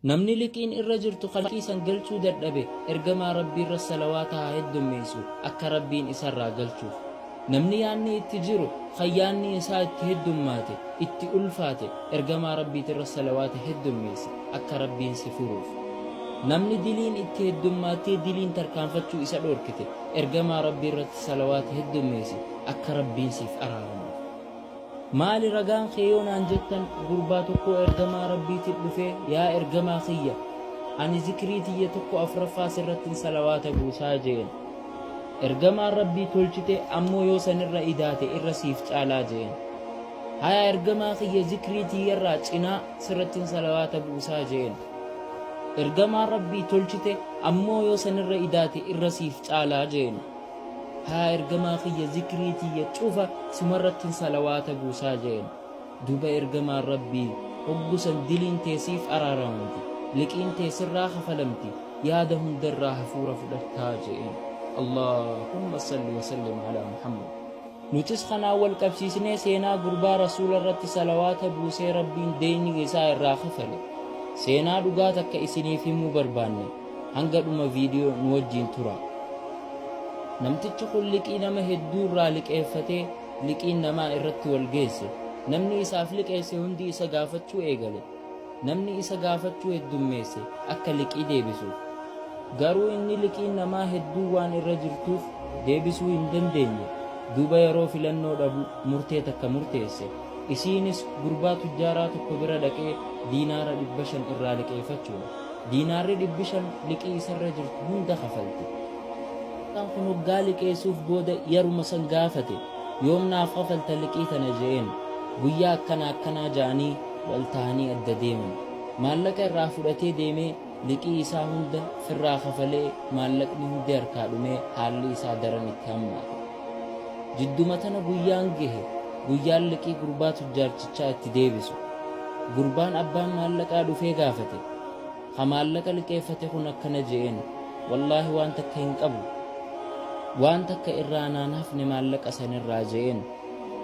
Namni liqiin irra jirtu kan liqii san galchuu dadhabe ergamaa Rabbiirra salawaata haa heddummeessu akka Rabbiin isarraa galchuuf. Namni yaanni itti jiru kan yaanni isaa itti heddummaate, itti ulfaate ergamaa Rabbiitirra salawaata heddummeessi akka Rabbiin si furuuf. Namni diliin itti heddummaattee diliin tarkaanfachuu isa dhoorkite ergamaa Rabbiirratti salawaata heddummeessi akka Rabbiin siif araaramuuf. Maali ragaan kee yoo naan jettan gurbaa tokkoo ergamaa Rabbiitit dhufee yaa ergamaa kiyya ani zikrii tiyya tokko afraffaa sirrattin salawaata buusaa je'een. Ergamaan Rabbii tolchite ammoo yoo sanirra idaate irra siif caalaa je'een. Haya ergamaa kiyya zikrii tiyyarraa cinaa sirrattin salawaata buusaa je'een. Ergamaan Rabbii tolchite ammoo yoo sanirra idaate irra siif caalaa je'een. Haa ergamaa kiyya zikrii tiyya cufa sumarrattin salawaata buusaa je'een. Duuba ergamaan Rabbii hoggu san diliin tee siif araaramamti, liqiin tee sirraa kafalamti, yaada hundarraa hafuura fudhattaa je'een. Allaahumma salli wa sallim alaa Muhammad. Nutis kanaan wal qabsiisnee seenaa gurbaa Rasuularratti salawaata buusee Rabbiin deynii isaa irraa kafale. Seenaa dhugaa takka isiniif himuu barbaanne. Hanga dhuma viidiyoo nu wajjiin turaa. Namtichi kun liqii nama hedduu irraa liqeeffatee liqiin namaa irratti wal geesse. Namni isaaf liqeesse hundi isa gaafachuu eegale. Namni isa gaafachuu heddummeesse akka liqii deebisuuf. Garuu inni liqiin namaa hedduu waan irra jirtuuf deebisuu hin dandeenye. Duuba yeroo filannoo dhabu murtee takka murteesse. Isiinis gurbaa tujjaaraa tokko bira dhaqee diinaara 500 irraa liqeeffachuudha. Diinaarri dhibbi 5 liqii isarra jirtu hunda kafalti. Gurbaan kun hoggaa liqeessuuf booda yaruma san gaafate. Yoom naaf kafalta liqii tana je'een. Guyyaa akkana akkanaa ja'anii wal tahanii adda deeman. Maallaqa irraa fudhatee deemee liqii isaa hunda firraa kafalee maallaqni hundi harkaa dhumee haalli isaa daran itti hammaate. Jidduma tana guyyaan gehe, guyyaan liqii gurbaa tujjaarchichaa itti deebisu. Gurbaan abbaan maallaqaa dhufee gaafate. Ka maallaqa liqeeffate kun akkana je'een, Wallaahi waan takka hin qabu. Waan takka irraa naan hafne maallaqa sanirraa je'een.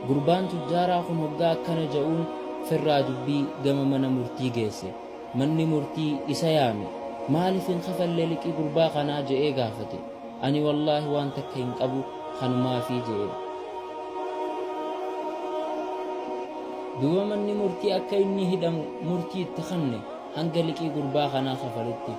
Gurbaan tujjaaraa kun hoggaa akkana ja'uun firraa dubbii gama mana murtii geesse. Manni murtii isa yaame. Maalif hin kafalle liqii gurbaa kanaa je'ee gaafate. Ani wallaahi waan takka hin qabu kanumaafii je'een. Duuba manni murtii akka inni hidhamu murtii itti kanne hanga liqii gurbaa kanaa kafalutti.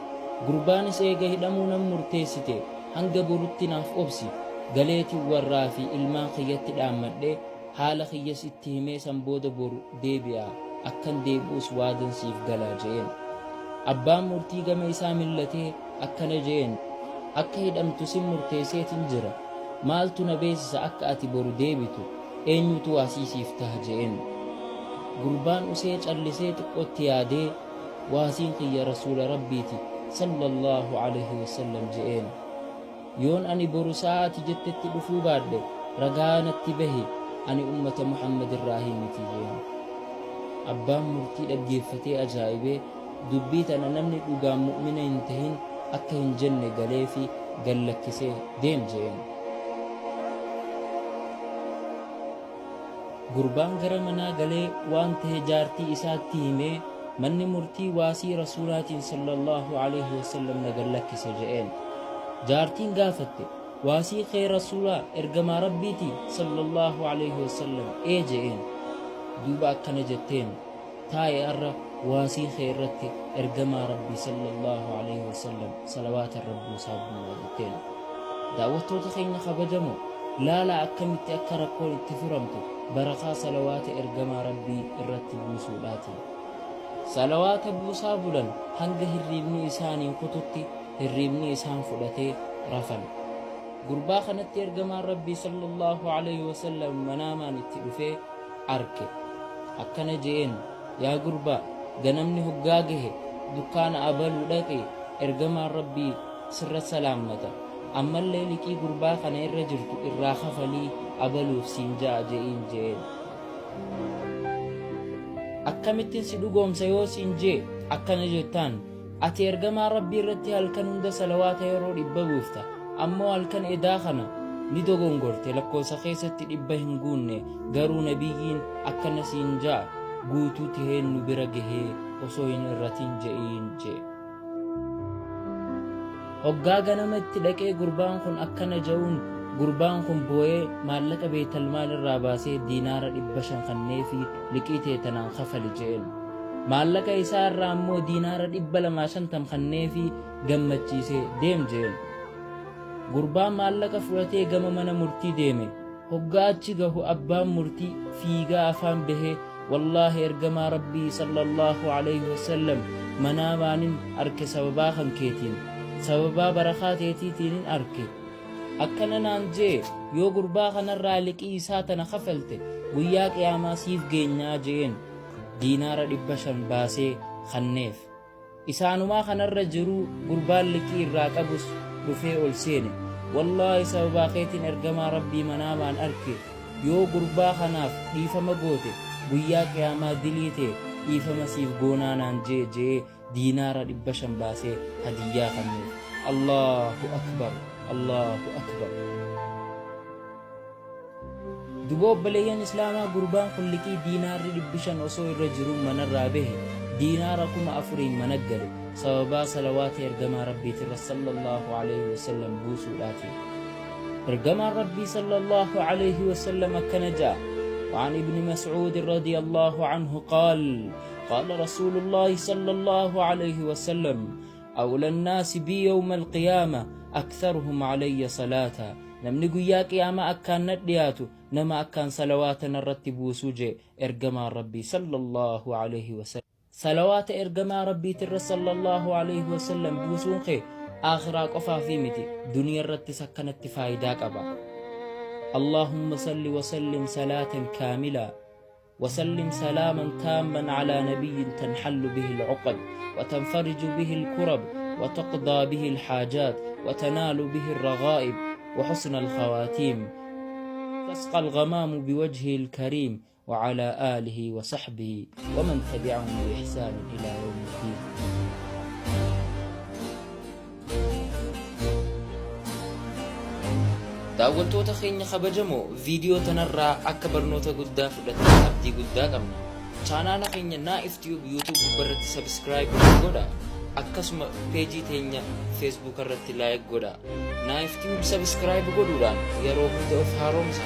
Gurbaanis eega hidhamuu nan murteessite hanga borutti naaf obsi galeetin warraa fi ilmaan kiyyatti dhaammadhee haala kiyyas itti himee san booda boru deebi'a akkan deebi'us waadan siif gala je'een. Abbaan murtii gama isaa millatee akkana je'een, Akka hidhamtu sin murteesseetin jira. Maaltu na beeksisa akka ati boru deebitu? Eenyutu waasii siif taha je'een. Gurbaan usee callisee xiqqo itti yaadee, Waasiin kiyya Rasuula Rabbiiti, Sallallaahu aleyhi wasallam je'een. Yoon ani boru sa'aa ati jettetti dhufuu baadhe, ragaa natti bahi, ani ummata Muhammad irraahii miti je'een. Abbaan murtii dhaggeeffatee ajaa'ibee, dubbii tana namni dhugaan mu'mina hin tahin akka hin jenne galeefi gad lakkisee deem je'een. Gurbaan gara manaa galee waan tahe jaartii isaatti himee, manni murtii waasii Rasuulaatiin sallallaahu aleyhi wasallam na gad lakkise je'een. Jaartiin gaafatte, Waasii kee Rasuulaa, ergamaa Rabbiitii? Sallallaahu aleyhi wasallam, ee je'een. Duuba akkana jetteen, Taa'i arra waasii kee irratti ergamaa Rabbii sallallaahu aleyhi wasallam salawaata irra buusaa bulla jetteen. Daawwattoota keenya kabajamoo, laalaa akkamitti akka rakkoon itti furamtu barakaa salawaata ergamaa Rabbii irratti buusuudhaatiin. Salawaata buusaa bulan hanga hirriibni isaaniin kututti hirriibni isaan fudhatee rafan. Gurbaa kanatti ergamaan Rabbii sallallaahu aleyhi wasallam manaamaan itti dhufee arke. Akkana je'een, Yaa gurbaa, ganamni hoggaa gahe dukkaana abaluu dhaqi, ergamaan Rabbii sirra salaammata. Ammallee liqii gurbaa kana irra jirtu irraa kafalii abaluuf siin ja'a je'iin je'een. Akkamittin si dhugoomsa yoo siin je'e akkana jettaan, Ati ergamaa Rabbii irratti halkan hunda salawaata yeroo 100 buufta, ammoo halkan edaa kana ni dogongorte lakkoofsa keessatti 100 hin guunne, garuu nabiyyiin akkana siin ja'a guutuu taheen nu bira gahee. osoo hin irratin je'iin je'e. Hoggaa ganama itti dhaqee gurbaan kun akkana ja'uun gurbaan kun booyee maallaqa beeytalmaal irraa baasee diinaara 500 kanneefii liqii tee tanaan kafali je'een. Maallaqa isaa irraa ammoo diinaara 250 kanneefii gammachiisee deem je'een. Gurbaan maallaqa fudhatee gama mana murtii deeme. Hoggaa achi gahu abbaan murtii fiigaa afaan bahee wallaahi ergamaa Rabbii sallallaahu aleyhi wasallam manaamaanin arke sababaa kan keetiin, sababaa barakaa teetiitiinin arke. Akkana naan je'e yoo gurbaa kanarraa liqii isaa tana kafalte guyyaa qiyaamaa siif geenyaa je'een. Diinaara 500 baasee kanneef. Isaanumaa kanarra jiruu gurbaan liqii irraa qabus dhufee ol seene. Wallaahi sababaa keetiin ergamaa Rabbii manaamaan arke. Yoo gurbaa kanaaf dhiifama goote guyyaa qiyaamaa dilii tee dhiifama siif goonaa naan je'e je'ee diinaara 500 baasee hadiyyaa kanneef. Allaahu Akbar Allaahu Akbar. Duba obboleeyyan Islaamaa gurbaan kun liqii diinaarri 500 osoo irra jiruu manarraa bahe diinaara 4000n mana gale sababaa salawaata ergamaa Rabbiitirra sallallaahu aleyhi wasallam buusuudhaatiin. Ergamaan Rabbii sallallaahu aleyhi wasallam akkana ja'a وعن ابن مسعود رضي الله عنه قال قال رسول الله صلى الله عليه وسلم أولى الناس بي يوم القيامة أكثرهم علي صلاة Namni guyyaa qiyaamaa akkaan na dhiyaatu nama akkaan salawaata narratti buusu jee ergamaan Rabbii sallallaahu aleyhi wasallam. Salawaata ergamaa Rabbiitirra sallallaahu aleyhi wasallam buusuun kee aakhiraa qofaafii miti duniyarrattis akkanatti faayidaa qaba. Allaahumma salli wasallim salaatan kaamilaa وسلم سلاما تاما على نبي تنحل به العقد وتنفرج به الكرب وتقضى به الحاجات وتنال به الرغائب وحسن الخواتيم تسقى الغمام بوجهه الكريم وعلى آله وصحبه ومن تبعهم بإحسان إلى يوم الدين. Daawwattoota keenya kabajamoo viidiyoo tanarraa akka barnoota guddaa fudhattan abdii guddaa qabna. Chaanaala keenya Naa'if Tube YouTube gubbarratti subscribe godha. Akkasuma peejii teenya Facebook irratti like godha. Naa'if Tube subscribe godhuudhaan yeroo hunda of haaromsa.